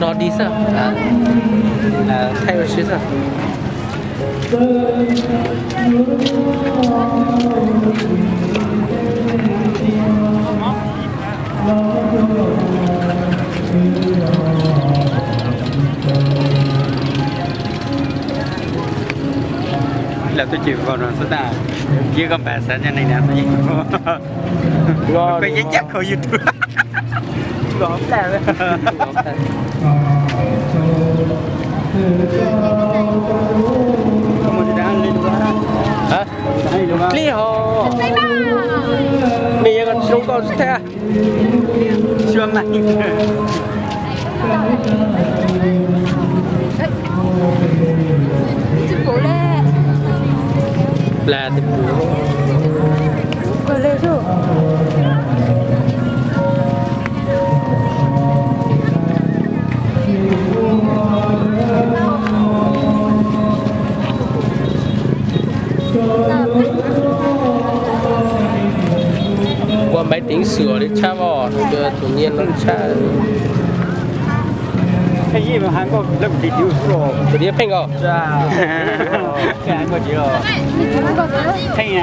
Los dig xwb, thaij ua si xwb. Lawv tuaj cem vauv no xwb tas, cia koj pab xav cov neeg na xwb. Koj yeej cab khau YouTube. Dlib hos, nws yog zoo nkauj thiab. Plas twb puv. Ua maiv teev xwm li tshaj os, tus nyiaj no tshaj. Tus nyiaj pheej os. Pheej.